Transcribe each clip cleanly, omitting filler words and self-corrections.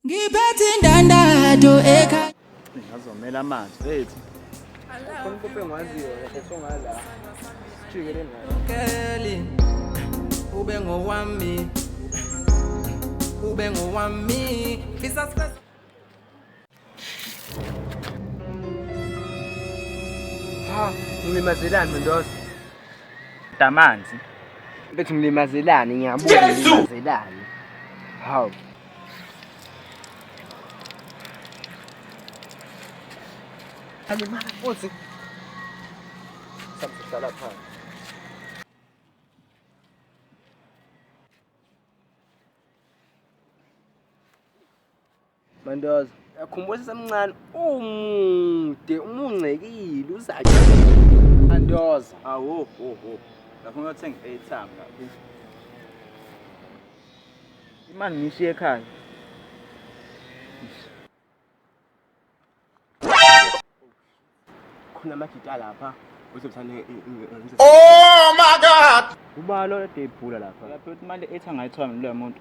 Ngiphethe indandatho ekhaya. Ngazomela amanzi mfethu. Khona umpopo engiwaziyo kahle songala. Sijike ngayo. Kelly, ube ngowami, ube ngowami, fisa sifesa. Ha, ngilimazelani Mendoza? Damanzi. Bethi ngilimazelani ngiyabuza ngilimazelani. Hawu. Alimala futhi. Samhlala phansi. Mandoza, uyakhumbula sisemncane umude, umuncekile uzathi. Mandoza. Awu ho ho. Lapho ngiyothenga i-airtime lapho. Imali ngishiye ekhaya. Khona amagita lapha. Uzothanda. Oh my God! Ubani lo ade ibhula lapha? Lapho uthi imali e-airtime ngayithola mina loyo muntu.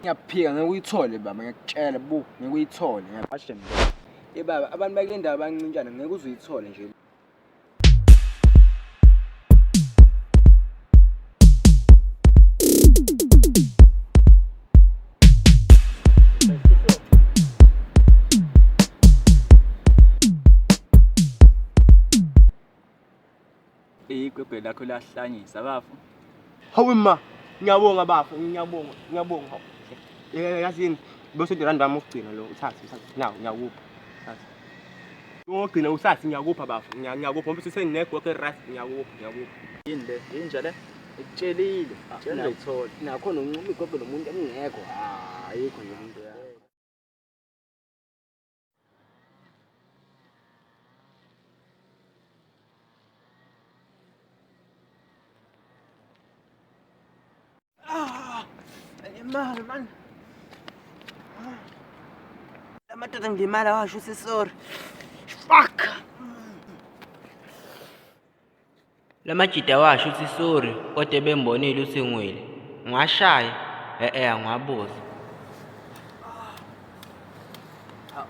Ngiyaphika ngeke uyithole baba, ngiyakutshela bu, ngeke uyithole. Washe mina. Eh baba, abantu bakule ndawo bayancintshana ngeke uze uyithole nje. Igwegwe lakho liyahlanyisa bafo. Hawu ma, ngiyabonga bafo, ngiyabonga, ngiyabonga. Eh yazini, bese rand wami ukugcina lo, uthathe, uthathe. Nawu, ngiyakupha. Uthathe. Ungogcina usathe ngiyakupha bafo, ngiyakupha. Ngoba senginegwegwe right, ngiyakupha, ngiyakupha. Yini le? Yinja le? Ikutshelile. Tshela uyithola. Nakho noncuma igwegwe lomuntu engekho. Ah, ayikho nje into yakho. Ah, imali man. Amadoda ngilimala washo uthi sorry. Fuck. Lamajita washo uthi sorry kodwa ebembonile uthi ngwile. Ngiwashaya? E-e angiwabuzi.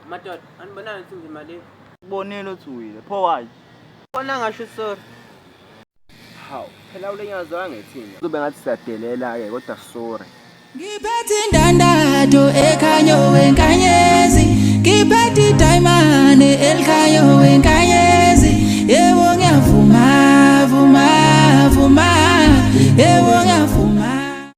Madoda, anibonani ukuthi ngimali. Ubonile uthi uwile. Pho why? Bona ngasho sorry. Hawu, phela ulenyazwa ngethina. Kube ngathi siyadelela ke kodwa sorry. Ngiphethe indandatho ekhanyo wenkanyezi. Ngiphethe idayimane elikhanyo wenkanyezi.